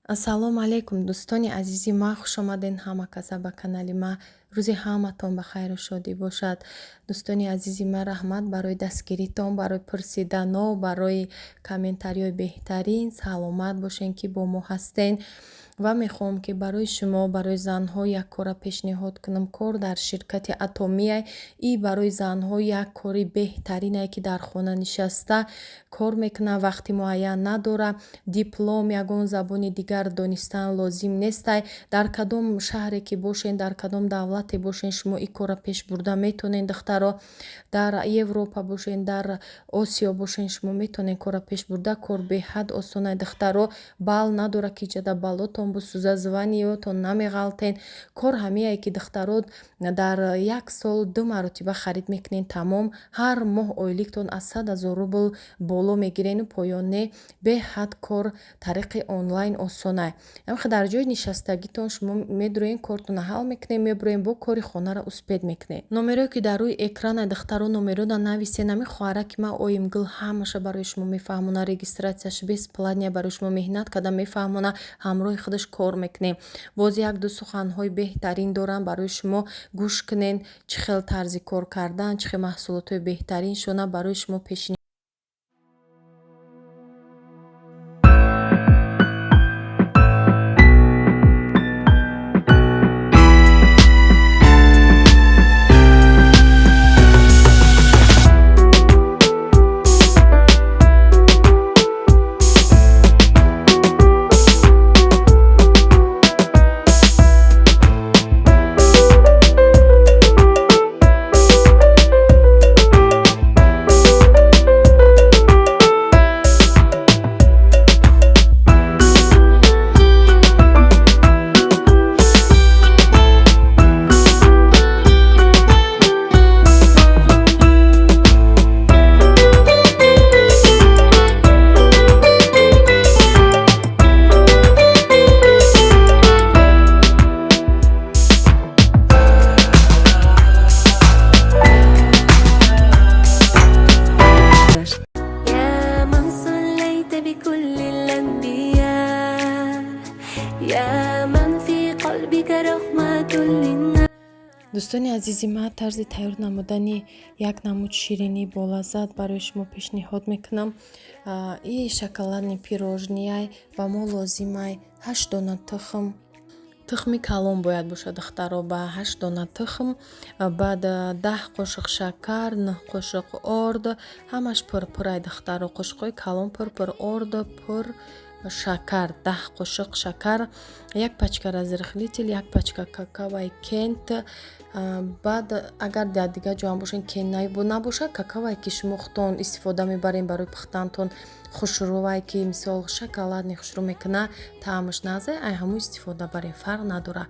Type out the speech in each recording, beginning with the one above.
Ассалому алайкум, дӯстони азизи ма, хушомаден ҳама каса ба канали ма. Рӯзи ҳаматон ба хайру шодӣ бошад. Дӯстони азизи ма, раҳмат барои дастгиритон, барои пурсидано, барои комментариҳои беҳтарин. Саломат бошен, ки бо мо ҳастен. Ва мехоҳам, ки барои шумо, барои занҳо як кора пешниҳод кунам. Кор дар ширкати Атомия и барои занҳо як кори беҳтаринае, ки дар хона нишаста кор мекунад, вақти муайян надора, диплом, ягон забони дигар донистан лозим нестай. Дар кадом шаҳре ки бошен, дар кадом давлате бошен, шумо ин корро пеш бурда метонен, духтаро. Дар Европа бошен, дар Осиё бошен, шумо метонен корро пеш бурда. Кор беҳад осонай, духтаро. Бал надора, ки ҷада балотон бисӯза, званиётон намеғалтен. Кор ҳамияе, ки духтаро, дар як сол 2 маротиба харид мекунен, тамом. Ҳар моҳ ойликтон аз 100 000 рубл боло мегирену поён не. Беҳад кор тариқи онлайн осонай. Дар ҷои нишастагитон шумо медуроен, кортонро ҳал мекунед, мебуроен, бо кори хонаро успеть мекунед. Номерое, ки дар рӯи экрана, духтаро, номерода нависен. Ҳамин хоҳараки ман Оимгул ҳамаша барои шумо мефаҳмона. Регистрацияш бесплатная, барои шумо меҳнат карда мефаҳмона, ҳамроҳи худаш кор мекунем. Боз як-ду суханҳои беҳтарин дорам барои шумо, гӯш кунен, чӣ хел тарзи кор кардан, чӣ хел маҳсулотҳои беҳтарин шона барои шумо пешниҳод. يا من صليت بكل الأنبياء، يا من في قلبك رحمة للناس. Дӯстони азизи ман, тарзи тайёр намудани як намуд ширинӣ болаззат барои шумо пешниҳод мекунам. И шоколадный пирожныяй. Ба мо лозимай ҳашт дона тухм. Тухми калон бояд бошад, духтаро. Ба ҳашт дона тухм, баъд 10 қошуқ шакар, нӯҳ қошуқ орд, ҳамаш пурпурай, духтаро. Қошуқҳои калон пурпур орд, пур шакар, 10 қошуқ шакар, як пачка разрыхлитель, як пачка какаои Кент. Баъд агар дар дигар ҷоам бошен, Кент набошад, какаое, ки шумо худтон истифода мебарем барои пухтантон, хушрӯвае, ки мисол шоколадный хушрӯ мекунад, таъмаш нағзе, ай ҳамун истифода барем, фарқ надорад.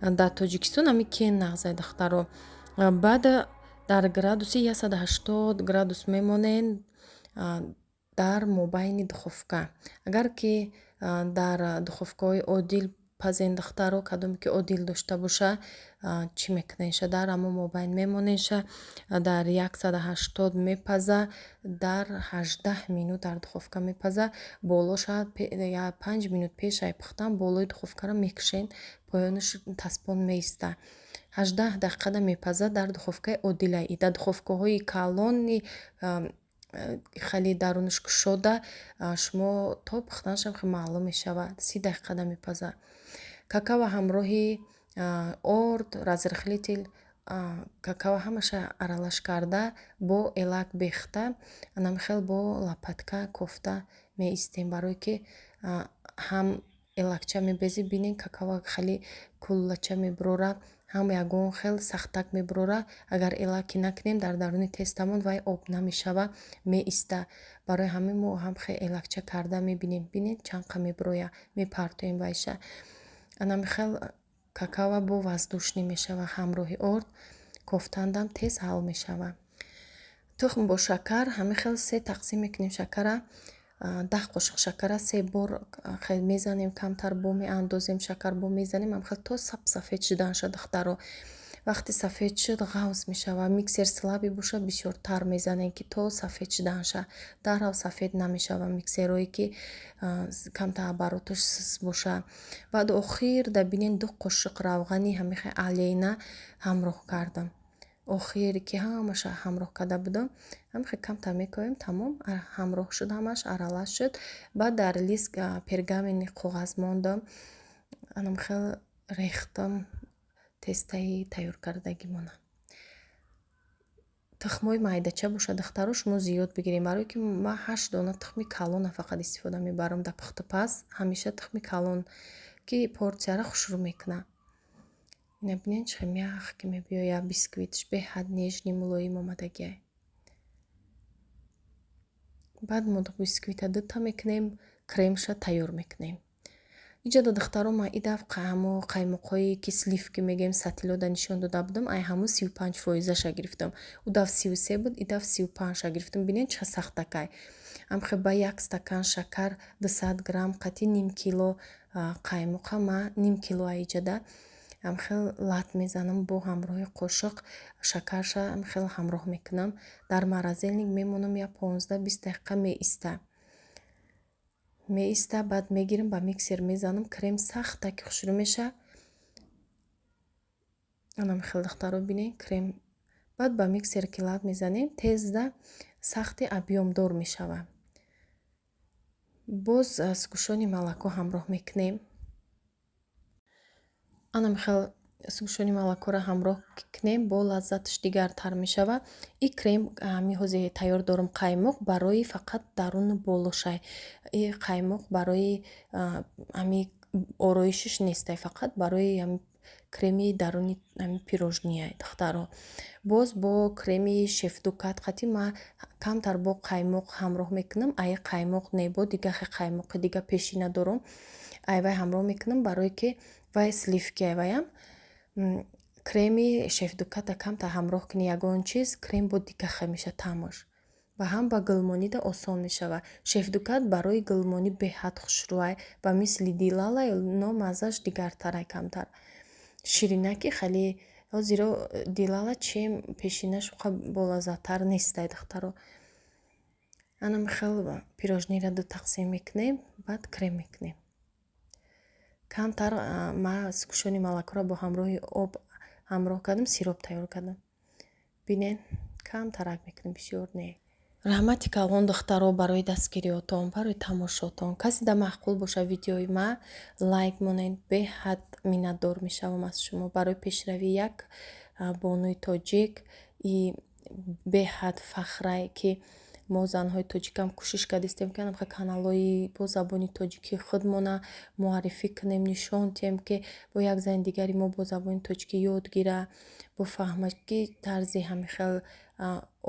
Дар Тоҷикистон ҳамин Кент нағзе, духтаро. Баъд дар градуси 180 градус мемонен дар мобайни духовка. Агар ки дар духовкаҳои одил пазен, духтаро, кадоме ки одил дошта боша, чӣ мекуненша, дар ҳамон мобайн мемоненша, дар 180 мепаза, дар 18 минут дар духовка мепаза. Болоша 5 минут пеш ай пухтан болои духовкаро мекушен, поёнаш таспон меиста. 18 дақиқада мепаза дар духовкаи одилай. Дар духовкаҳои калони хеле дарунаш кушода шумо то пухтанашам хеле маълум мешавад, 30 дақиқада мепаза. Какао ҳамроҳи орд, разрыхлитель, какао ҳамаша аралаш карда, бо элак бехта, анамихел бо лопатка кофта меистем, барое ки ҳам элакча мебезӣ, бинен, какао хеле куллача мебурора, ҳам ягон хел сахтак мебурора. Агар элаки накунем, дар даруни тестамон вай об намешава, меиста. Барои ҳамин мо ҳам хел элакча карда мебинем. Бинед, чанд қа мебуроя, мепартоем вайша. Анамихел какао бо воздушный мешава, ҳамроҳи орд кофтандам тез ҳал мешава. Тухм бо шакар ҳамин хел се тақсим мекунем. Шакара, 10 қошуқ шакара се бор хел мезанем, камтар бо меандозем, шакар бо мезанем, ҳамин хел то сап сафед шуданша, духтаро. Вақте сафед шуд, ғафз мешавад. Миксер слабый бошад, бисёртар мезанем, ки то сафед шуданша. Дарҳал сафед намешавад миксерое, ки камтар обороташ суст бошад. Баъд охир да бинен, 2 қошуқ равғани ҳамихел Олейна ҳамроҳ кардам. Охире ки ҳамаша ҳамроҳ карда будам, ҳамихел камтар мекоҳем, тамом, ҳамроҳ шуд, ҳамаш аралаш шуд. Баъд дар лист пергаментный коғаз мондам, анамхел рехтам тестаи тайёр кардагимона. Тухмҳои майдача бошад, духтаро, шумо зиёд бигиред, барое ки ман ҳашт дона тухми калона фақат истифода мебарам дар пухтупаз. Ҳамеша тухми калон, ки порсияро хушрӯ мекунад. Ина бинед, чӣ хел мягкий мебиёяд бисквитш, беҳад нежный, мулоим омадагиай. Баъд мо бисквита дута мекунем, кремша тайёр мекунем. Иҷода, духтаро, ман и дафъа ҳамо қаймоқҳое, ки сливки мегӯем, сатилода нишон дода будам, ай ҳамун 35 фоизаша гирифтам. Ӯ дафъ 33 буд, и дафъ 35-ша гирифтам. Бинед, чӣ сахтакай. Ҳамхел ба як стакан шакар 200 грамм қатъи ним кило қаймоқа, ман ним кило аиҷада ҳамхел лат мезанам, бо ҳамроҳи қошуқ шакарша ҳамхел ҳамроҳ мекунам. Дар морозильник мемонам, як 15-20 дақиқа меиста. Меиста, баъд мегирам, ба миксер мезанам, крем сахтаки хушрӯ мешавад. Анам хел, духтаро, бинед, крем. Баъд ба миксер ки лат мезанем, тезда сахти объёмдор мешавад. Боз сгущённый молоко ҳамроҳ мекунем. Анам хел сгущённый молокоро ҳамроҳ кунем, бо лаззаташ дигартар мешавад. И крем ҳами ҳозе тайёр дорам, қаймоқ барои фақат даруну болошай. И қаймоқ барои ҳами ороишиш нестай, фақат барои ҳами креми даруни ҳами пирожнияй, духтаро. Боз бо креми Шефдукат қатӣ ман камтар бо қаймоқ ҳамроҳ мекунам. Ай қаймоқ не, бо дига хел қаймоқи дига пешина дорум, ай вай ҳамроҳ мекунам, барое ки вай сливки ваям. Креми Шефдуката камтар ҳамроҳ кунӣ ягон чиз, крем бо дига хел мешавад таъмаш ва ҳам ба гулмонида осон мешавад. Шефдукат барои гулмонӣ беҳад хушрӯай, ба мисли Дилалай, но маззаш дигартарай, камтар ширинаки хеле. Зеро Дилала чем пешинаш болаззаттар нестай, духтаро. Анам хел пирожниро ду тақсим мекунем, баъд крем мекунем. Камтар ман сгущённый молокоро бо ҳамроҳи об ҳамроҳ кардам, сироп тайёр кардам. Бинед, камтарак мекунем, бисёр не. Раҳмати калон, духтаро, барои дастгириётон, барои тамошотон. Касе да маъқул бошад видеои ма, лайк монед, беҳад миннатдор мешавам аз шумо. Барои пешравии як бонуи тоҷик и беҳад фахрае, ки мо занҳои тоҷикам кӯшиш кардистем, ки анамха каналҳои бо забони тоҷикӣ худмона муаррифӣ кунем, нишон диҳем, ки бо як зани дигари мо бо забони тоҷикӣ ёд гира, бофаҳмад, ки тарзи ҳамихел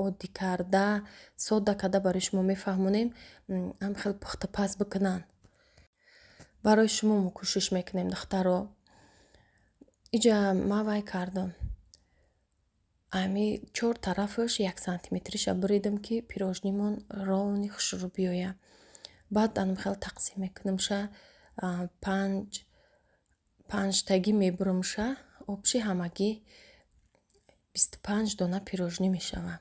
оддӣ карда, содда карда барои шумо мефаҳмонем, ҳамихел пухтупаз бикунанд. Барои шумо мо кӯшиш мекунем, духтаро. Иҷа ман вай кардам, ами чор тарафаш як сантиметриша буридам, ки пирожнимон ровный хушрӯ биёяд. Баъд анамхел тақсим мекунамша, панҷ панҷтагӣ мебурамша, общий ҳамагӣ 25 дона пирожни мешавад.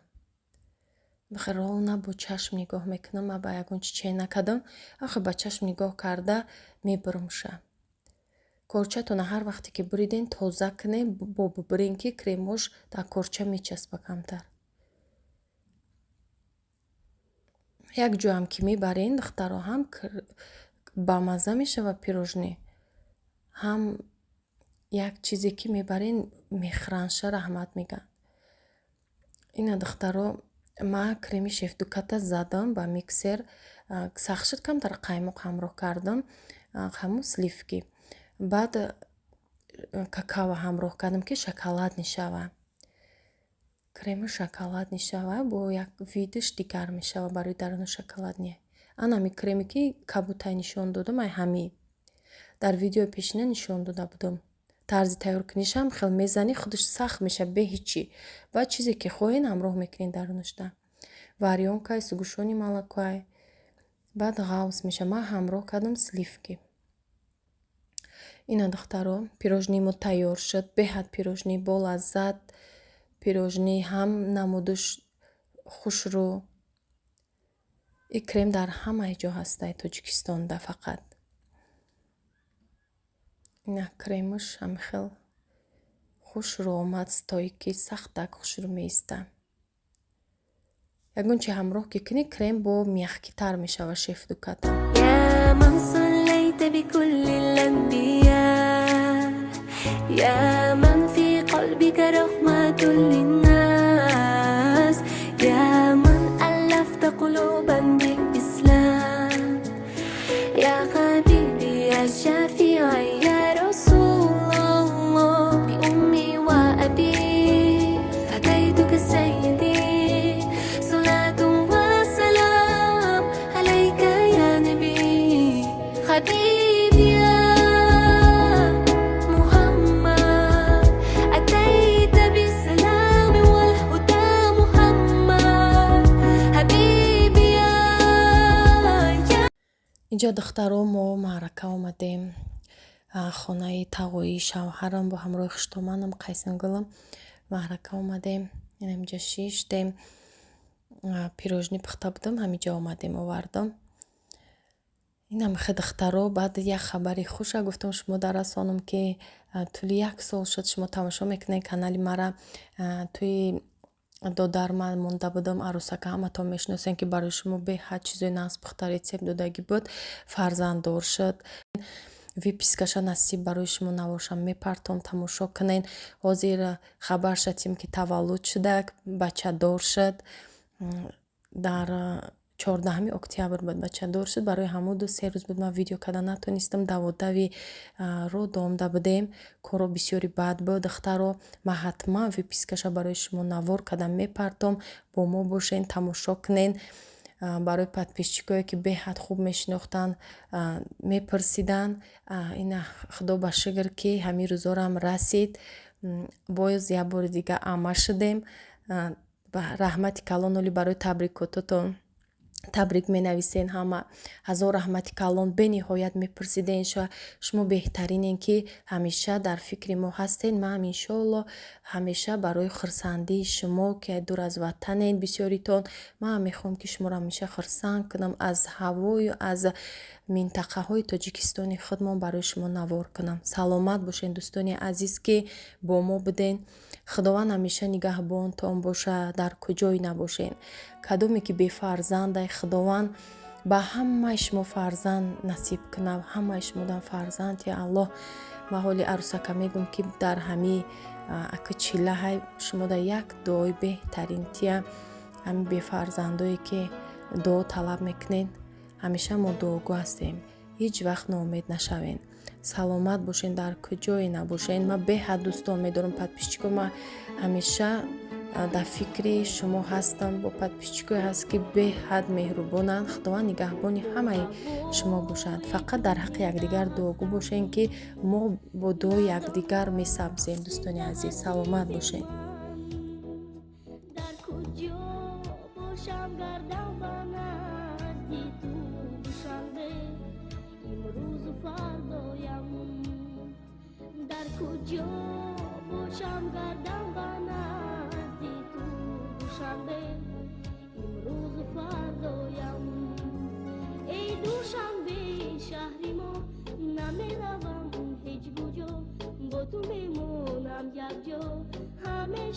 Ровно бо чашм нигоҳ мекунам, ман ба ягон чи чен накардам, ахир ба чашм нигоҳ карда мебурамша. Корчатона ҳар вақте ки буриден, тоза кунед, бо бубурен, ки кремош дар корча мечаспа камтар. Як ҷоам ки мебарен, духтаро, ҳам бамазза мешавад пирожни, ҳам як чизе ки мебарен, мехӯранша, раҳмат мегӯянд. Ина, духтаро, ман креми Шефдуката задам ба миксер, сахт шуд, камтар қаймоқ ҳамроҳ кардам, ҳамун сливки. Баъд какао ҳамроҳ кардам, ки шоколадный шавад. Креми шоколадный шавад, бо як видаш дигар мешавад, барои даруни шоколадный. Ан ҳами креме ки кабутай нишон додам, ай ҳами дар видеои пешина нишон дода будам. Тарзи тайёркунишам хел мезанӣ, худаш сахт мешавад, бе ҳичӣ. Баъд чизе ки хоҳед, ҳамроҳ мекунед дарунашда. Варёнкай, сгущённый молокоай. Баъд ғафз мешавад. Ман ҳамроҳ кардам сливки. Ина, духтаро, пирожни мо тайёр шуд. Беҳад пирожни болаззат, пирожни ҳам намудуш хушрӯ. И крем дар ҳамаи ҷо ҳастай Тоҷикистонда фақат. Ина, кремуш ҳамихел хушрӯ омад, стойкий, сахтак хушрӯ меиста. Ягон чи ҳамроҳ ки кунӣ, крем бо мягкий тар мешава шефдуката. يا من صليت بكل الأنبياء، يا من في قلبك رحمة للناس، يا من ألفت قلوبا بالإسلام، يا حبيبي، يا شفيعي، يا رسول الله، بأمي وأبي فديتك سيدي، صلاة وسلام عليك يا نبي، حبيبي يا محمد، أتيت بالسلام والهدى محمد، حبيبي يا Инҷо, духтаро, мо маърака омадем. Хонаи тағоии шавҳарам бо ҳамроҳи хуштоманам Қайсангулам маърака омадем. Инаминҷа шиштем. Пирожни пухта будам, ҳаминҷа омадем, овардам. Инам хе, духтаро, баъд як хабари хуша гуфтам шумо дарасонам, ки тӯли як сол шуд шумо тамошо мекунед канали мара. Тӯи додар ман монда будам арӯсака, ҳаматон мешиносем, ки барои шумо беҳад чизои нағз пухта рецепт додагӣ буд. Фарзанддор шуд. Выписка ша насиб барои шумо наворшам мепартом, тамошо кунед. Ҳозир хабар шадем, ки таваллуд шудак, бачадор шуд. Дар 14-уми октябр буд бачадор шуд. Барои ҳамун 2-3 рӯз буд ман видео карда натонистам. Даводави роддом да будем, корро бисёри бад буд. Духтаро, ман ҳатман выписка ша барои шумо навор карда мепартом. Бо мо бошен, тамошо кунед. Барои подписчик ое, ки беҳад хуб мешинохтанд, мепурсиданд. Ина, худо ба шукр, ки ҳамин рӯзорам расид. Боз як бори дига амма шудем. Раҳмати калон оли барои табрикототон. Табрик менависен ҳама. Ҳазор раҳмати калон. Бениҳоят мепурсиден. Шумо беҳтаринен, ки ҳамеша дар фикри мо ҳастен. Ман иншоалло ҳамеша барои хурсандии шумо, ки дур аз ватанен бисёритон, ман мехоҳам, ки шуморо ҳамеша хурсанд кунам, аз ҳавою аз минтақаҳои Тоҷикистони худмон барои шумо навор кунам. Саломат бошен, дӯстони азиз, ки бо мо буден. Худованд ҳамеша нигаҳбонтон бошад, дар куҷое набошен. Кадоме ки бефарзандай, Худованд ба ҳамаи шумо фарзанд насиб кунад, ҳамаи шумодан фарзанд я Аллоҳ. Ва ҳоли арӯсака мегӯм, ки дар ҳамин ака чилаҳай шумода як дуои беҳтарин тия. Ҳамин бефарзандое, ки дуо талаб мекунед, ҳамеша мо дуогӯ ҳастем. Ҳеҷ вақт ноумед нашавед. Саломат бошен, дар куҷое набошен. Ман беҳад дӯстон медорам, подписчик о. Ман ҳамеша дар фикри шумо ҳастам. Бо подписчик ое ҳаст, ки беҳад меҳрубонанд. Худованд нигаҳбони ҳамаи шумо бошад. Фақат дар ҳаққи якдигар дуогӯ бошем, ки мо бо дуои якдигар месабзем. Дӯстони азиз, саломат бошед. Дар куҷо бошам, гардам ба назди ту, Душанбе, имрӯзу фардоям. Дар куҷо бошам, гардам ба назди ту, Душанбе, имрӯзу фардоям. Эй Душанбе, шаҳри мо, намеравам ҳеҷ куҷо, бо ту мемонам якҷо ҳамеша.